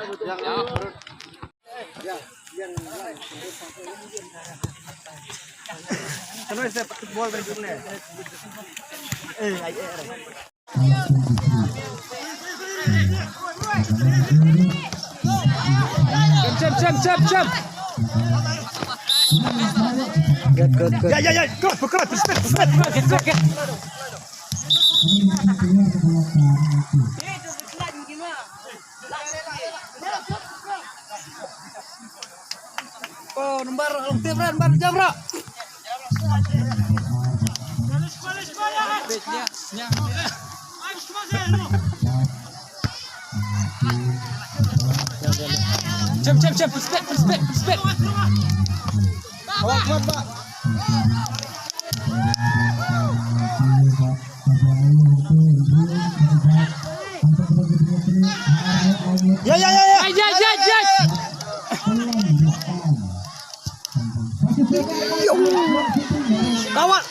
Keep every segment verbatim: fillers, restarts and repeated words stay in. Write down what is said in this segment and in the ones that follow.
Jump, jump, jump, jump, jump. Good, good, good. Yeah, yeah, yeah. Go, go, go. Respect, respect. Good, good, good. Oh, nombar long tip, nombar jam, bro. Cem, cem, cem, respect, respect, respect. Kuat, kuat, Pak. Ya, ya, ya, ya. Ay, ay, ay, ay. Kawat.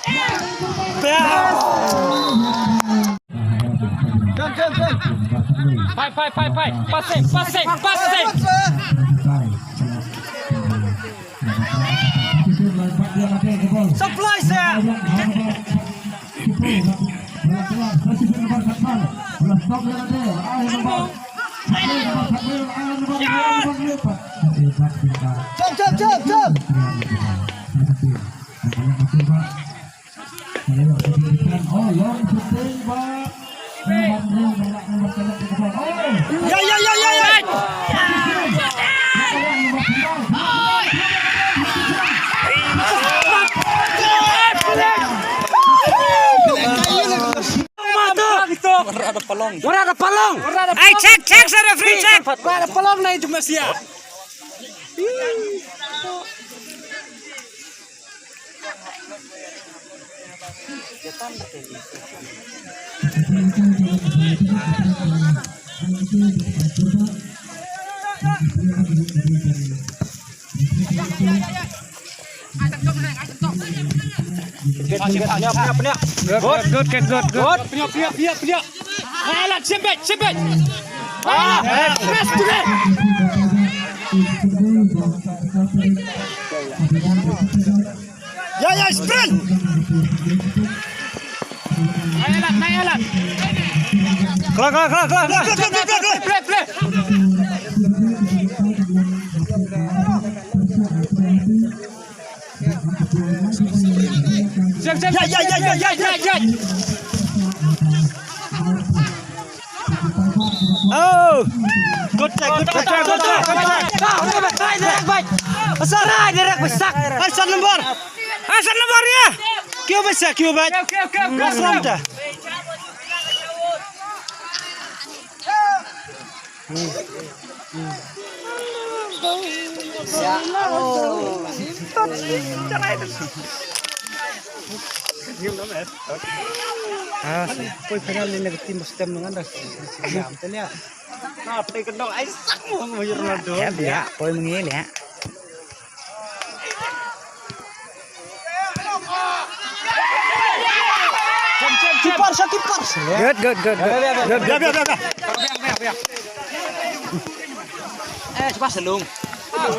Fight, fight, fight, fight. Passing, passing, passing. Supply, sir. Jump, jump, jump, jump. Ya, ya, ya, ya, ya. Ora da palong. Ora da palong. Ai, check, check, sir, referee, check. Ora da palong na itu masih ya. Good, good, good, good, good. Peniap, peniap, peniap, peniap. Alat, sempit, sempit. Ah, press to the. Ya, ya, sprint. Naik alat, naik alat. Keluar, keluar, keluar, keluar, keluar. Play, play, play, play. Siap, siap, ya, ya, ya, ya, ya, ya, ya. Oh. Good check, good check, good check, good check. Rai direct, bai. Rai direct, bai. Sak. Ai, sat nombor. Ai, sat nombor ya. Kyo bai sak, kyo bai. Okey, okey, okey, okey. Ras ram ta. Ah, poi final ni na tim Boston ngan dah. Ya, betul ya. Ah, poi kendong ai sak mo mo Ronaldo. Ya, ya, poi mengil ya. Keeper, sa keeper. Good, good, good, good. Good, good. Biar, biar, biar, biar. Eh, cepat selung.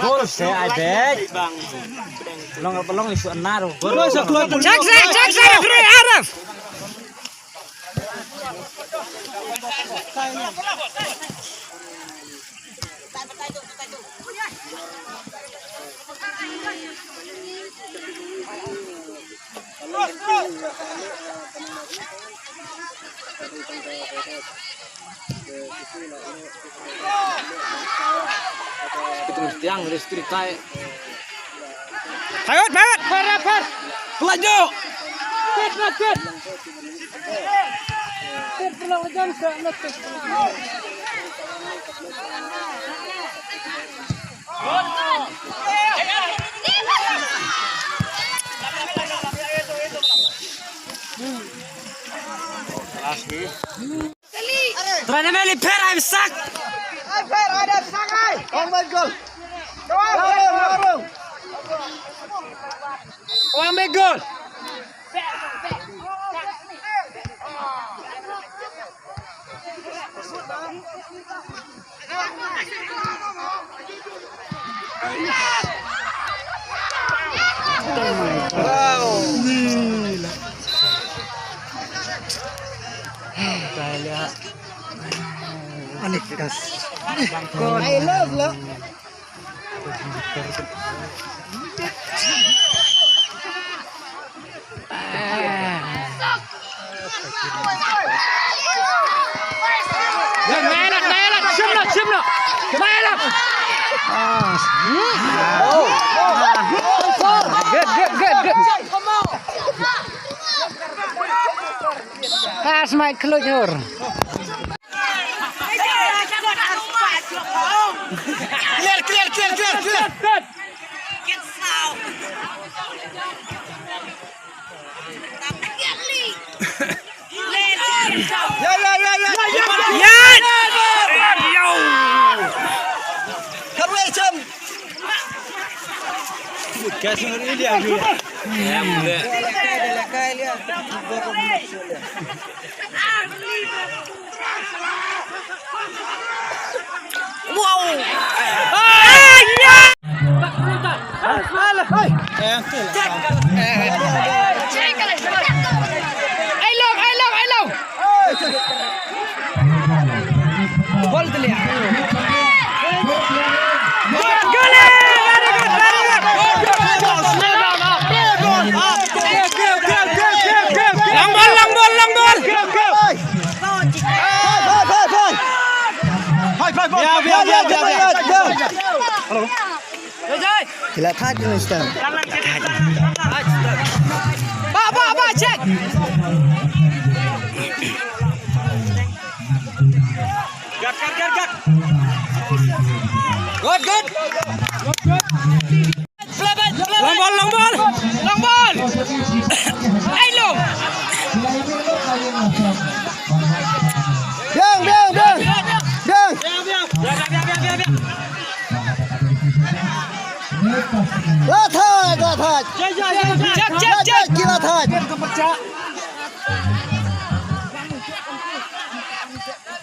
Gol se ai bek. Long apa long isu anar. Gol sa keluar. Check, check, check, check, referee Arif. Tiang listrik tai. Payut, payut. Par, par. Pelaju. Tit, tit. Trai na meli pher ai sak. Ai pher ai sak ai. Ong bai gol. Ong bai gol. Anikas. I love lo. Nailak, nailak, shim noh, shim noh. Nailak. Good, good, good, good. Pass, Mike, close your. Clear, clear, clear, clear, clear. Ya, ya, ya, ya. Ya. Karwei chem. Wow. Ai long, ai long, ai long. Bol dia. Long bol, long bol, long bol. Biar, biar, biar, biar, biar. Hello. Ki la thait ki ngi stem. Ba, ba, ba, check. Good, good. Long bol, long bol. Long bol. Ai long. Biang, biang, biang. Biang. La thait, la thait. Check, check, check. Ki la thait.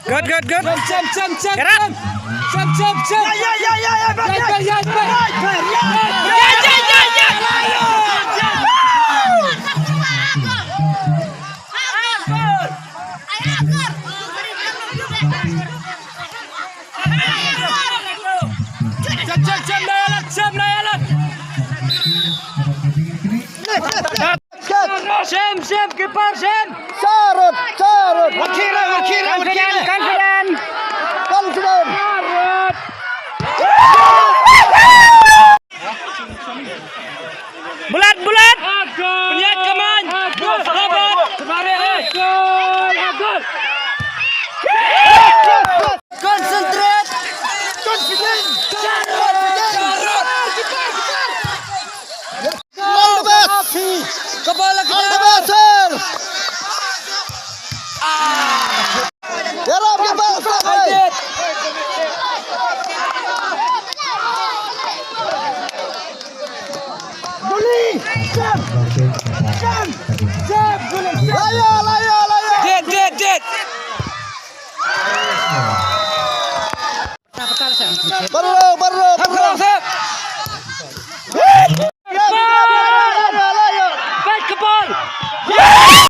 Good, good, good. Chem, chem, chem, chem. Chem, chem, chem. Ya, ya, ya, ya, ya, ya, ya. Chem, chem, chem, Nayalat, chem, Nayalat. Shem, shem, keeper, shem. Sarut, sarut. Confident, confident. Confident. Bulat, bulat. Penyat kaman. Robot. Kemari, eh. Concentrate. Confident. Confident. All the best. Kepala kita. All the best, sir. Ya Rab, ya Rab, sir. Guli, jam. Jam. Jam, guli. Laya, laya, laya. Dead, dead, dead. Barrow, Barrow, Barrow.